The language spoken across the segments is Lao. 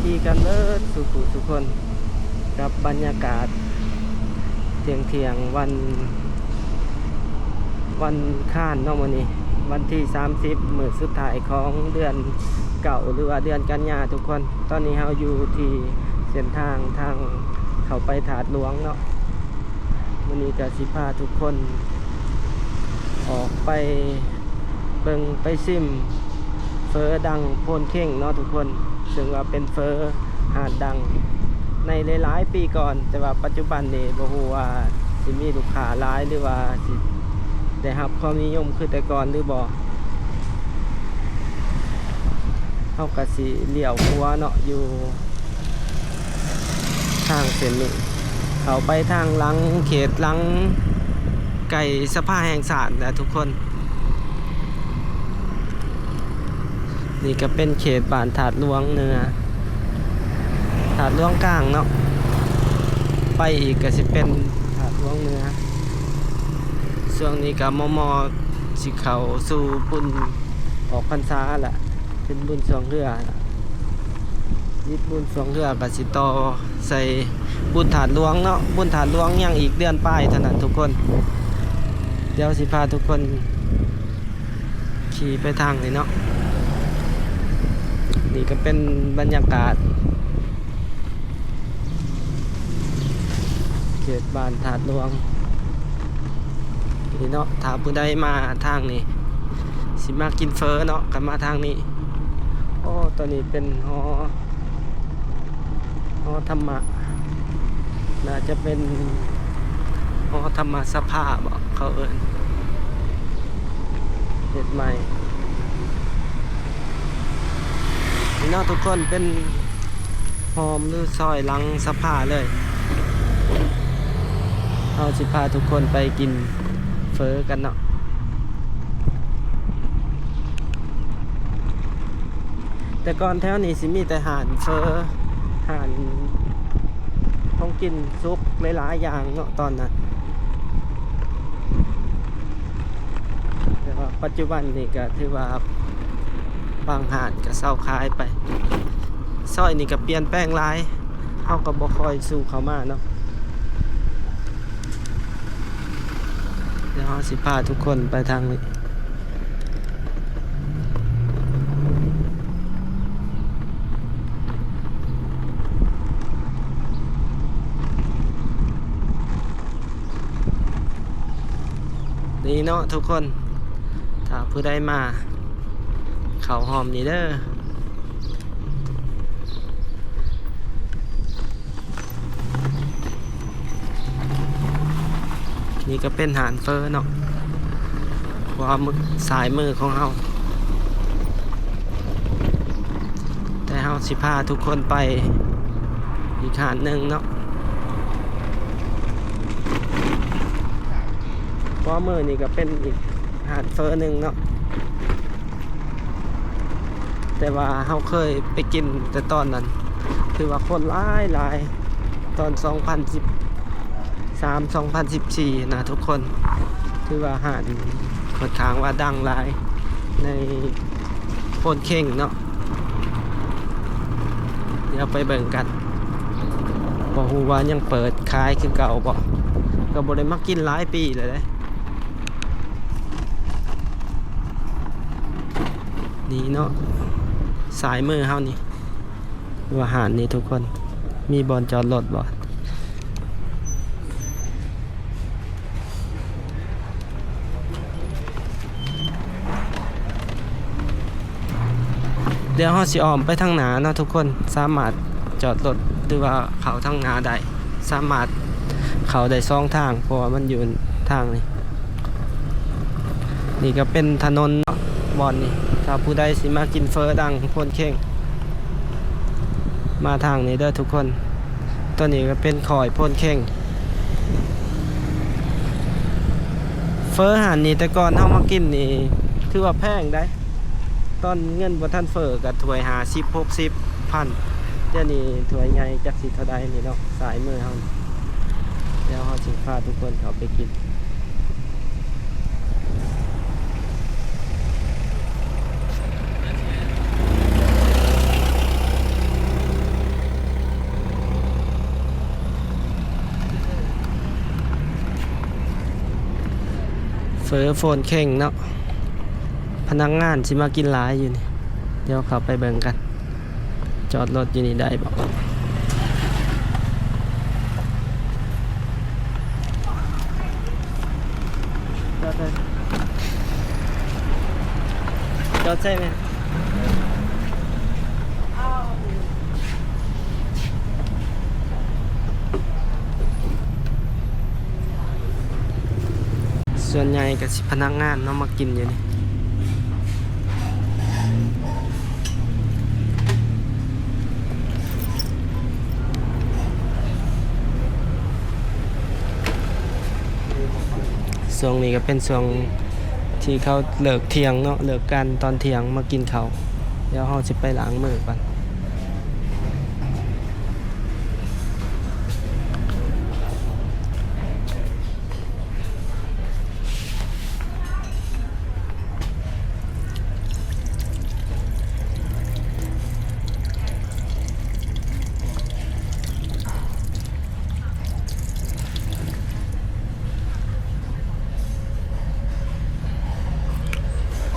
ດີກັນເບີດສູ່ຜູ້ສູ່ຄົນ ກັບບັນຍາກາດທ່ຽງໆ ວັນ ວັນອັງຄານເນາະ ມື້ນີ້ວັນທີສາມສິບ ມື້ສຸດທ້າຍຂອງເດືອນເກົ້າ ຫຼືວ່າເດືອນກັນຍາທຸກຄົນ. ຕອນນີ້ເຮົາຢູ່ທີ່ເສັ້ນທາງ ທາງເຂົ້າໄປທາດຫຼວງເນາະ. ມື້ນີ້ກໍຊິພາທຸກຄົນອອກໄປເບິ່ງໄປຊິມເຝີດັງໂພນເຄັ່ງເນາະທຸກຄົນ ເຊິ່ງວ່າເປັນເຝີຮ້ານດັງໃນຫຼາຍໆປີກ່ອນ, ແຕ່ວ່າປັດຈຸບັນນີ້ບໍ່ຮູ້ວ່າຊິມີລູກຄ້າຫຼາຍ ຫຼືວ່າຊິໄດ້ຮັບຄວາມນິຍົມຄືແຕ່ກ່ອນຫຼືບໍ່. ເຮົາກໍຊິລ້ຽວຂົວເນາະ ຢູ່ ທາງເສັ້ນນີ້ ເຂົ້າໄປທາງຫຼັງ ເຂດຫຼັງ ໃກ້ສະພາແຫ່ງຊາດແຫຼະທຸກຄົນ. ນີ້ກໍເປັນເຂດບ້ານທາດຫຼວງເໜືອ ທາດຫຼວງກາງເນາະ, ໄປອີກກໍຊິເປັນທາດຫຼວງເໜືອ. ຊ່ວງນີ້ກໍມໍ່ໆ ຊິເຂົ້າສູ່ບຸນອອກພັນສາລະ ເປັນບຸນຊ່ວງເຮືອລະ. ມິດບຸນຊ່ວງເຮືອກໍຊິຕໍ່ໃສ່ບຸນທາດຫຼວງເນາະ, ບຸນທາດຫຼວງຍັງອີກເດືອນປາຍເທົ່ານັ້ນທຸກຄົນ. ດຽວຊິພາທຸກຄົນຂີ່ໄປທາງນີ້ເນາະ. ນີ້ກໍເປັນບັນຍາກາດເຂດບ້ານທາດຫຼວງນີ້ເນາະ. ຖ້າຜູ້ໃດມາທາງນີ້ ຊິມາກິນເຝີເນາະ ກໍມາທາງນີ້. ໂອ້ ຕົວນີ້ເປັນຫໍ ຫໍທຳມະ ໜ້າຈະເປັນຫໍທຳມະສະພາບໍ ເຂົາເອີ້ນ ເຮັດໃໝ່. ນີ້ເນາະທຸກຄົນ ເປັນຮ່ອມ ຫຼື ຊອຍຫຼັງສະພາເລີຍ. ເຮົາຊິພາທຸກຄົນໄປກິນເຝີກັນເນາະ. ແຕ່ກ່ອນແຖວນີ້ຊິມີແຕ່ຮ້ານເຝີ ຮ້ານຂອງກິນສຸກຫຼາຍໆຢ່າງເນາະຕອນນັ້ນ, ແຕ່ວ່າປັດຈຸບັນນີ້ກໍຖືວ່າບາງຮ້ານກໍເຊົາຂາຍໄປ. ຊອຍນີ້ກໍປ່ຽນແປງຫຼາຍ, ເຮົາກໍບໍ່ຄ່ອຍສູ່ເຂົ້າມາເນາະ. ດຽວເຮົາຊິພາທຸກຄົນໄປທາງນີ້. ນີ້ເນາະທຸກຄົນ, ຖ້າຜູ້ໃດມາ ເຂົ້າຮ່ອມນີ້ເດີ. ນີ້ກໍເປັນຮ້ານເຝີເນາະ ຂວາມື ຊ້າຍມືຂອງເຮົາ, ແຕ່ເຮົາຊິພາທຸກຄົນໄປອີກຮ້ານໜຶ່ງເນາະ. ຂວາມືນີ້ກໍເປັນອີກຮ້ານເຝີໜຶ່ງເນາະ. ແຕ່ວ່າເຮົາເຄີຍໄປກິນແຕ່ຕອນນັ້ນ ຖືວ່າຄົນຫຼາຍໆ ຕອນສອງພັນສິບສາມ ສອງພັນສິບສີ່ນະທຸກຄົນ, ຖືວ່າຮ້ານຂ້ອນຂ້າງວ່າດັງຫຼາຍໃນໂພນເຄັ່ງເນາະ. ດຽວໄປເບິ່ງກັນ ບໍ່ຮູ້ວ່າຍັງເປີດຂາຍຄືເກົ່າບໍ່, ກໍບໍ່ໄດ້ມາກິນຫຼາຍປີແລ້ວເດ້. ນີ້ເນາະ ຊ້າຍມືເຮົານີ້ ວ່າຮ້ານນີ້ທຸກຄົນ ມີບ່ອນຈອດລົດບໍ່? ດຽວເຮົາຊິອ້ອມໄປທາງໜ້າເນາະທຸກຄົນ, ສາມາດຈອດລົດ ຫຼືວ່າເຂົ້າທາງໜ້າໄດ້, ສາມາດເຂົ້າໄດ້ສອງທາງ ເພາະວ່າມັນຢູ່ທາງນີ້. ນີ້ກໍເປັນຖະໜົນເນາະ ບ່ອນນີ້. ຖ້າຜູ້ໃດຊິມາກິນເຝີດັງໂພນເຄັ່ງ ມາທາງນີ້ເດີທຸກຄົນ. ຕົວນີ້ກໍເປັນຄ້ອຍໂພນເຄັ່ງ. ເຝີຮ້ານນີ້ແຕ່ກ່ອນເຮົາມາກິນນີ້ຖືວ່າແພງໃດ໋. ຕອນເງິນບໍ່ທັນເຟີ້ກໍຖ້ວຍຫ້າສິບ ຫົກສິບພັນ, ດຽວນີ້ຖ້ວຍໃຫຍ່ຈັກຊິເທົ່າໃດນີ້ເນາະ ຊ້າຍມືເຮົາ. ດຽວເຮົາຊິພາທຸກຄົນເຂົ້າໄປກິນ. ນີ້ ເຝີໂຟນເຄັ່ງເນາະ ພະນັກງານຊິມາກິນຫຼາຍຢູ່ນີ້. ດຽວເຂົ້າໄປເບິ່ງກັນ ຈອດລົດຢູ່ນີ້ໄດ້ບໍ່? ຈອດໃສ່ ຈອດໃສ່ແມ່. ສ່ວນໃຫຍ່ກໍຊິພະນັກງານເນາະ ມາກິນຢູ່ນີ້. ຊ່ວງນີ້ກໍເປັນຊ່ວງທີ່ເຂົາເລີກທ່ຽງເນາະ ເລີກການຕອນທ່ຽງ ມາກິນເຂົ້າ. ດຽວເຮົາຊິໄປລ້າງມືກ່ອນ.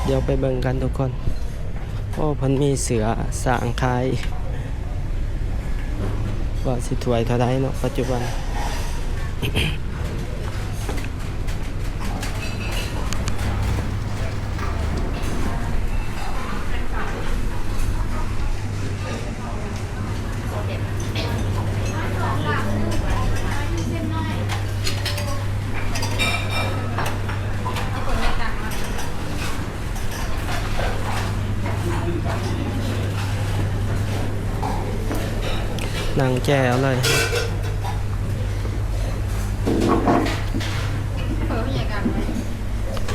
ດຽວໄປເບິ່ງກັນທຸກຄົນ. ໂອ້ ເພິ່ນມີເສື້ອຊ້າງຂາຍ ວ່າຊິຖ້ວຍເທົ່າໃດເນາະ ປັດຈຸບັນ. ນັ່ງແຈເອົາເລີຍ.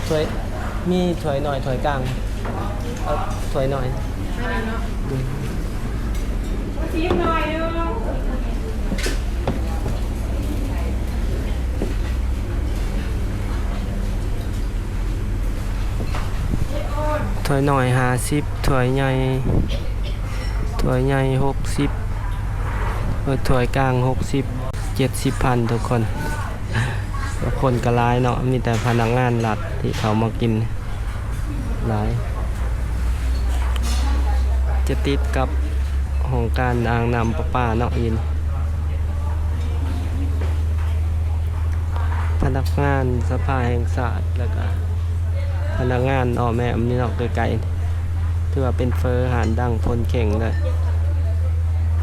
ຖ້ວຍ ມີຖ້ວຍນ້ອຍ ຖ້ວຍກາງ ເອົາຖ້ວຍນ້ອຍ. ຖ້ວຍນ້ອຍຫ້າສິບ ຖ້ວຍໃຫຍ່ ຖ້ວຍໃຫຍ່ຫົກສິບ ເອີ ຖ້ວຍກາງຫົກສິບ ເຈັດສິບພັນທຸກຄົນ. ແລ້ວຄົນກໍຫຼາຍເນາະ ມີແຕ່ພະນັກງານລັດທີ່ເຂົ້າມາກິນຫຼາຍ. ຈະຕິດກັບຫ້ອງການອ່າງນ້ຳປະປາເນາະ ຢູ່ນີ້. ພະນັກງານສະພາແຫ່ງຊາດ ແລ້ວກະພະນັກງານອ້ອມແອ້ມນີ້ເນາະ ໃກ້ໆ ຖືວ່າເປັນເຝີຮ້ານດັງໂຟນເຄັ່ງເລີຍ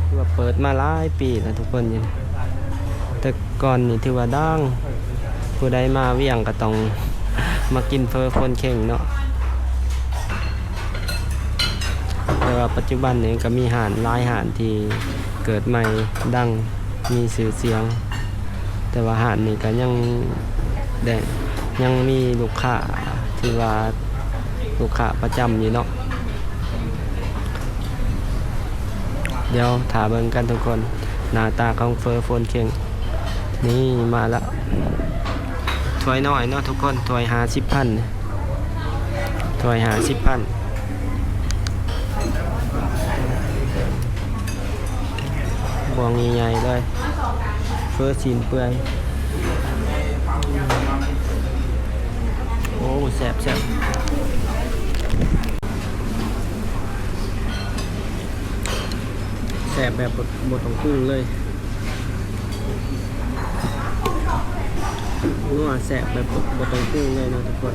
ຖືວ່າເປີດມາຫຼາຍປີແລ້ວທຸກຄົນ. ຢູ່ນີ້ ແຕ່ກ່ອນນີ້ຖືວ່າດັງ ຜູ້ໃດມາວຽງກໍຕ້ອງມາກິນເຝີໂຟນເຄັ່ງເນາະ. ແຕ່ວ່າປັດຈຸບັນນີ້ກໍມີຮ້ານຫຼາຍຮ້ານທີ່ເກີດໃໝ່ ດັງ ມີຊື່ສຽງ, ແຕ່ວ່າຮ້ານນີ້ກໍຍັງໄດ້ ຍັງມີລູກຄ້າທີ່ວ່າລູກຄ້າປະຈຳຢູ່ເນາະ. ດຽວຖ້າເບິ່ງກັນທຸກຄົນ ໜ້າຕາຂອງເຝີໂຟນເຄັ່ງ. ນີ້ມາລະ ຖ້ວຍນ້ອຍເນາະທຸກຄົນ ຖ້ວຍຫ້າສິບພັນ ຖ້ວຍຫ້າສິບພັນ ບ່ວງໃຫຍ່ໆເລີຍ ເຝີຊີ້ນເປື່ອຍ. ໂອ້ ແຊບໆ ແຊບແບບບໍ່ ບໍ່ຕ້ອງປຸງເລີຍ. ນົວແຊບແບບບໍ່ ບໍ່ຕ້ອງປຸງເລີຍເນາະທຸກຄົນ.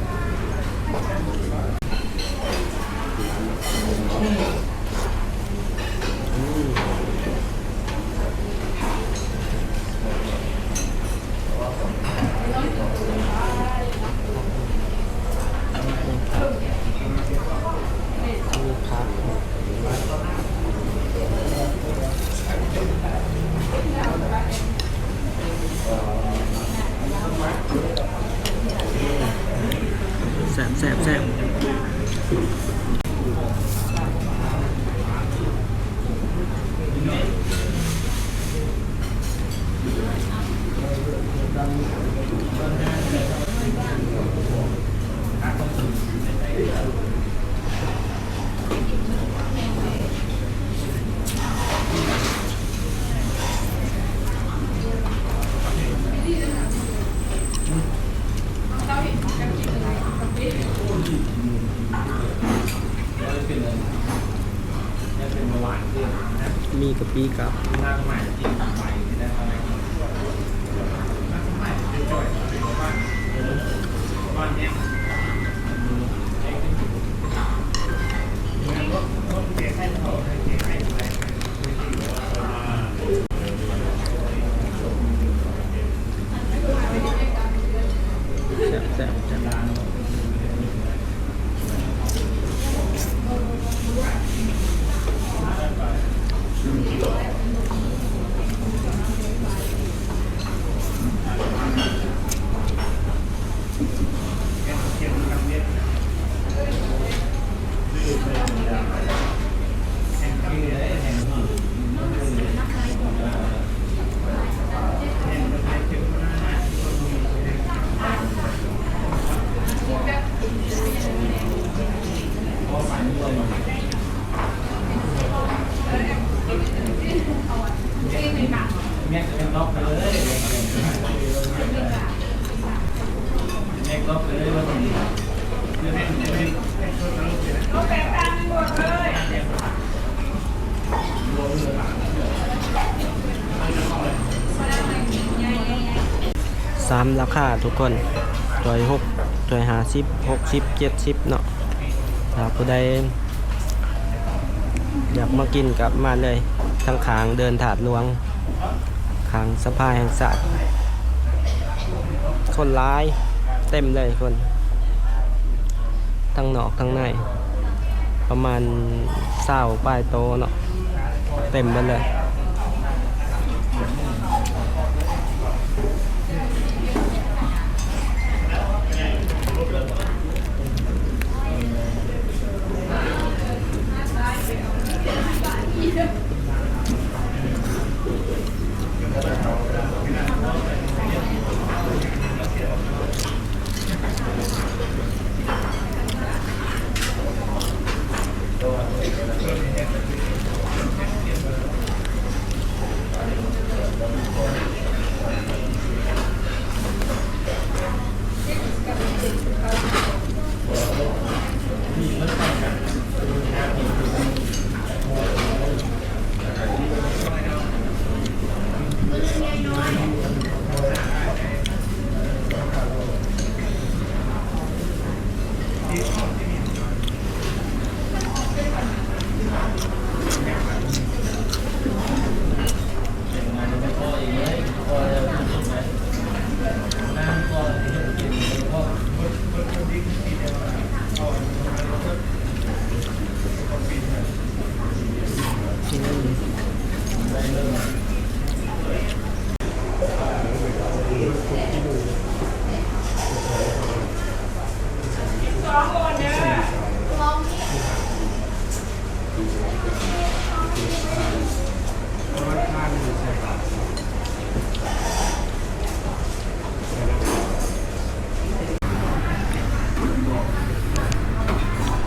ແຊບໆໆ. ແຊບໆໆ. ມີກະປິກັບ ແຊບໆໆ ສາມລາຄາທຸກຄົນ ຖ້ວຍຫົກ ຖ້ວຍຫ້າສິບ ຫົກສິບ ເຈັດສິບເນາະ. ຖ້າຜູ້ໃດຢາກມາກິນກໍມາເລີຍ ທາງຂ້າງເດີ່ນທາດຫຼວງ ຂ້າງສະພາແຫ່ງຊາດ ຄົນຫຼາຍເຕັມເລີຍ ຄົນທັງນອກທັງໃນ ປະມານຊາວປາຍໂຕເນາະ ເຕັມເບິດເລີຍ.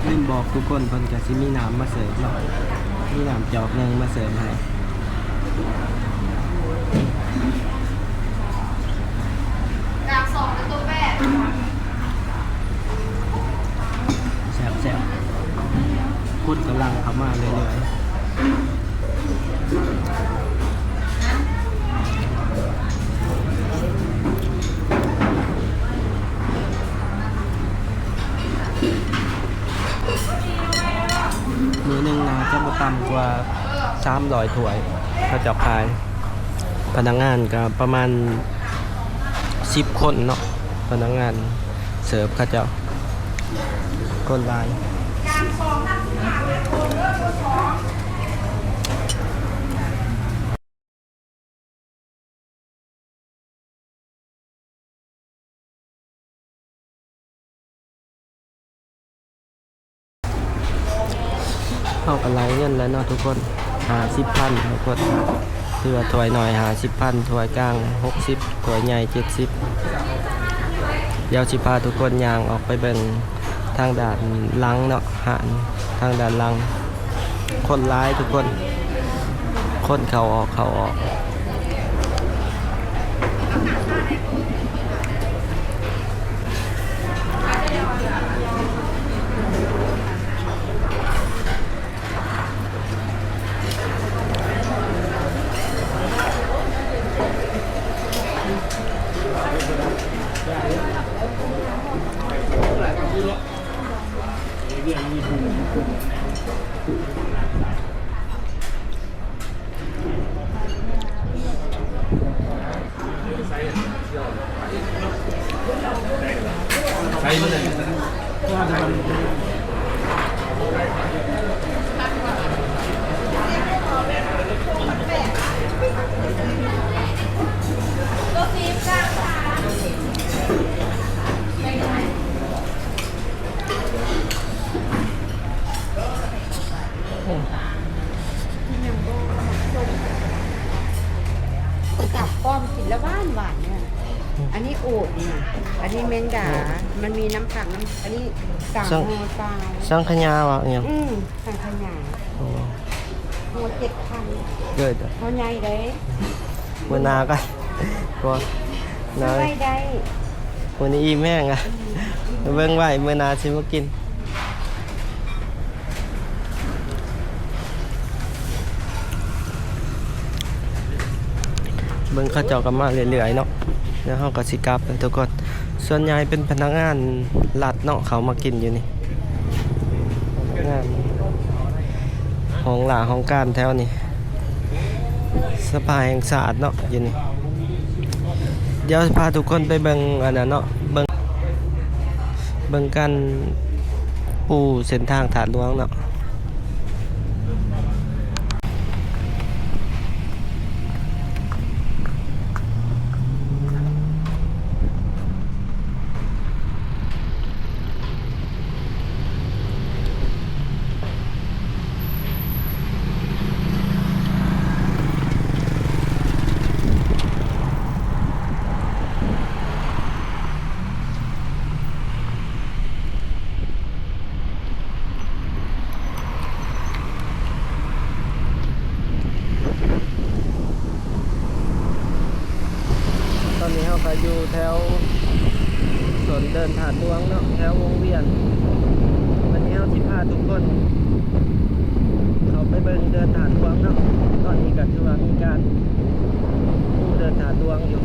ລືມບອກທຸກຄົນ ເພິ່ນກະຊິມີນ້ຳມາເສີບເນາະ ມີນ້ຳຈອກໜຶ່ງມາເສີບໃຫ້. ແຊບໆ ຄົນກຳລັງເຂົ້າມາເລື້ອຍໆ. ມື້ໜຶ່ງໜ້າຈະບໍ່ຕ່ຳກວ່າສາມຮ້ອຍຖ້ວຍ ເຂົາເຈົ້າຂາຍ. ພະນັກງານກໍປະມານສິບຄົນເນາະ ພະນັກງານເສີບເຂົາເຈົ້າ ຄົນຫຼາຍ. ເຮົາກໍໄລ່ເງິນແລ້ວເນາະທຸກຄົນ ຫ້າສິບພັນທຸກຄົນ ຖືວ່າຖ້ວຍນ້ອຍຫ້າສິບພັນ ຖ້ວຍກາງຫົກສິບ ຖ້ວຍໃຫຍ່ເຈັດສິບ. ດຽວຊິພາທຸກຄົນຍ່າງອອກໄປເບິ່ງທາງດ້ານຫຼັງເນາະ ຮ້ານທາງດ້ານຫຼັງ ຄົນຫຼາຍທຸກຄົນ ຄົນເຂົ້າອອກ ເຂົ້າອອກ. ເ ກັບປ້ອມກິນແລ້ວຫວານໆ ເນາະ. ອັນນີ້ໂອດນີ້ ອັນນີ້ແມງດາ ມັນມີນ້ຳຜັກ ນ້ຳ ອັນນີ້ສາມ ສັງ ຫໍ່ຊາວ ສັງຂະຫຍາຫວາ ອີຫຍັງ? ອືມ ສັງຂະຫຍາ. ໂອ້ ຫົວເຈັດພັນ ເລີຍ ຫົວໃຫຍ່ເດ້. ມື້ໜ້າກໍ ບໍ່ ໄດ້ ໄດ້ ມື້ນີ້ອີ່ມແຮງອະ ອືມ ເບິ່ງໄວ້ ມື້ໜ້າຊິມາກິນ. ເບິ່ງເຂົາເຈົ້າກໍມາເລື້ອຍໆ ເນາະ ແລ້ວເຮົາກໍຊິກັບແລ້ວທຸກຄົນ. ສ່ວນໃຫຍ່ເປັນພະນັກງານລັດເນາະ ເຂົາມາກິນຢູ່ນີ້ ພະນັກງານຫ້ອງລາຫ້ອງການແຖວນີ້ ສະພາແຫ່ງຊາດເນາະ ຢູ່ນີ້. ດຽວພາທຸກຄົນໄປເບິ່ງອັນນັ້ນເນາະ ເບິ່ງ ເບິ່ງການປູເສັ້ນທາງທາດຫຼວງເນາະ. ຕອນນີ້ເຮົາກໍຢູ່ແຖວໂຊນເດີ່ນທາດຫຼວງເນາະ ແຖວວົງວຽນ. ວັນນີ້ເຮົາຊິພາທຸກຄົນເຂົ້າໄປເບິ່ງເດີ່ນທາດຫຼວງເນາະ. ຕອນນີ້ກໍຖືວ່າມີການປູເດີ່ນທາດຫຼວງຢູ່.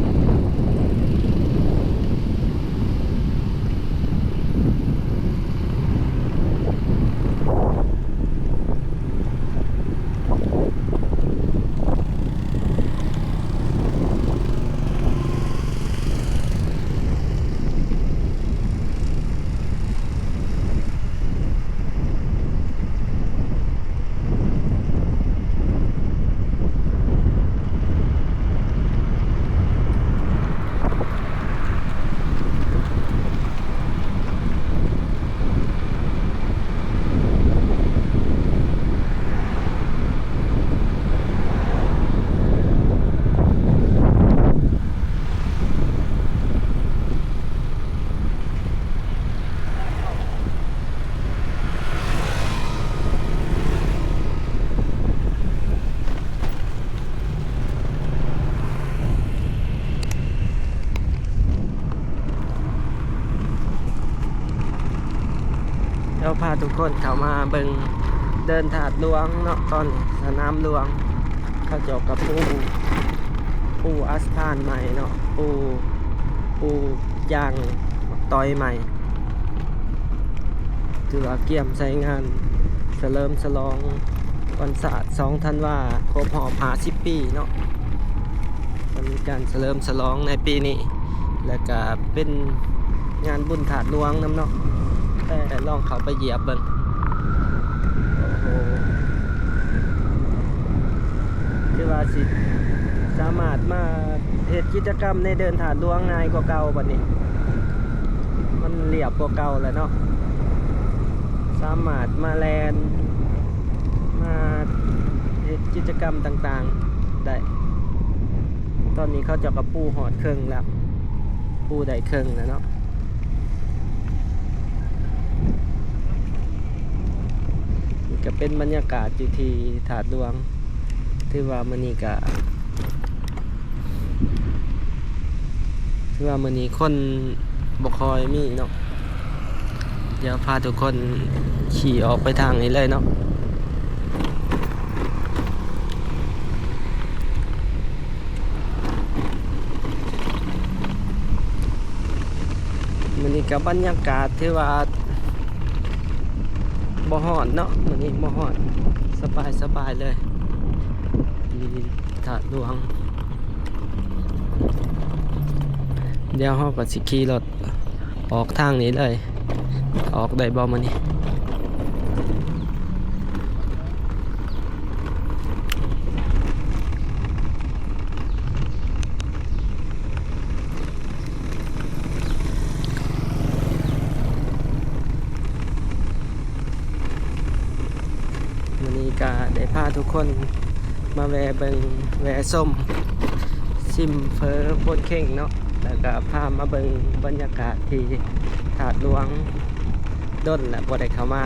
ດຽວພາທຸກຄົນເຂົ້າມາເບິ່ງເດີ່ນທາດຫຼວງເນາະ. ຕອນນີ້ສະໜາມຫຼວງ ເຂົາເຈົ້າກໍປູ ປູອາສະພານໃໝ່ເນາະ ປູ ປູຢາງ ໝາກຕອຍໃໝ່ ຖືວ່າກຽມໃຊ້ງານສະເຫຼີມສະຫຼອງວັນຊາດ ສອງທັນວາ ຄົບຮອບຫ້າສິບປີເນາະ. ກໍມີການສະເຫຼີມສະຫຼອງໃນປີນີ້ ແລະກະເປັນງານບຸນທາດຫຼວງນຳເນາະ. ແຕ່ລອງເຂົ້າໄປຢຽບເບິ່ງ ໂອ້ໂຫ ຄືວ່າຊິສາມາດມາເຮັດກິດຈະກຳໃນເດີ່ນທາດຫຼວງງ່າຍກວ່າເກົ່າ. ບັດນີ້ມັນລຽບກວ່າເກົ່າແລ້ວເນາະ ສາມາດມາແລ່ນ ມາເຮັດກິດຈະກຳຕ່າງໆໄດ້. ຕອນນີ້ເຂົາເຈົ້າກໍປູຮອດເຄິ່ງແລ້ວ ປູໄດ້ເຄິ່ງແລ້ວເນາະ. ນີ້ກໍເປັນບັນຍາກາດຢູ່ທີ່ທາດຫຼວງ. ຖືວ່າມື້ນີ້ກໍ ຖືວ່າມື້ນີ້ຄົນບໍ່ຄ່ອຍມີເນາະ. ດຽວພາທຸກຄົນຂີ່ອອກໄປທາງນີ້ເລີຍເນາະ. ມື້ ນີ້ກໍບັນຍາກາດຖືວ່າບໍ່ຮ້ອນເນາະ, ມື້ນີ້ບໍ່ຮ້ອນ ສະບາຍໆເລີຍ ທີ່ທາດຫຼວງ. ດຽວເຮົາກໍຊິຂີ່ລົດອອກທາງນີ້ເລີຍ. ອອກໄດ້ບໍ່ມື້ນີ້? ມື້ນີ້ກໍໄດ້ພາທຸກຄົນມາແວ່ເບິ່ງ ແວ່ຊົມ ຊິມເຝີໂພນເຄັ່ງເນາະ, ແລ້ວກໍພາມາເບິ່ງບັນຍາກາດທີ່ທາດຫຼວງ. ດົນແລ້ວບໍ່ໄດ້ເຂົ້າມາ,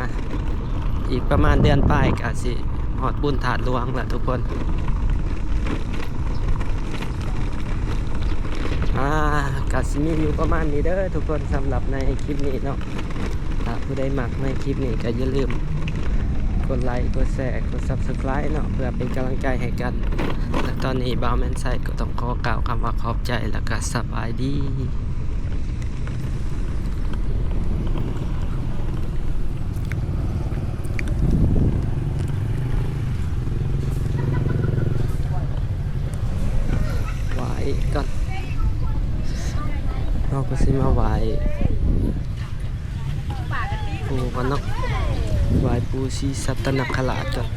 ອີກປະມານເດືອນປາຍກໍຊິຮອດບຸນທາດຫຼວງແລ້ວທຸກຄົນ. ອ່າ ກໍຊິມີຢູ່ປະມານນີ້ເດີທຸກຄົນ ສຳລັບໃນຄລິບນີ້ເນາະ. ຖ້າຜູ້ໃດມັກໃນຄລິບນີ້ກໍຢ່າລືມກົດໄລ ກົດແຊ ກົດ Subscribe ເນາະ ເພື່ອເປັນກຳລັງໃຈໃຫ້ກັນ. ແລະຕອນນີ້ບ່າວແມ່ນໄຊກໍຕ້ອງຂໍກ່າວຄຳວ່າຂອບໃຈ ແລ້ວກໍສະບາຍດີ. ໄຫວ້ກ່ອນ ເຮົາກໍຊິມາໄຫວ້ປູ່ກ່ອນເນາະ, ໄຫວ້ປູ່ສີສັດຕະນະຄະລາດກ່ອນ.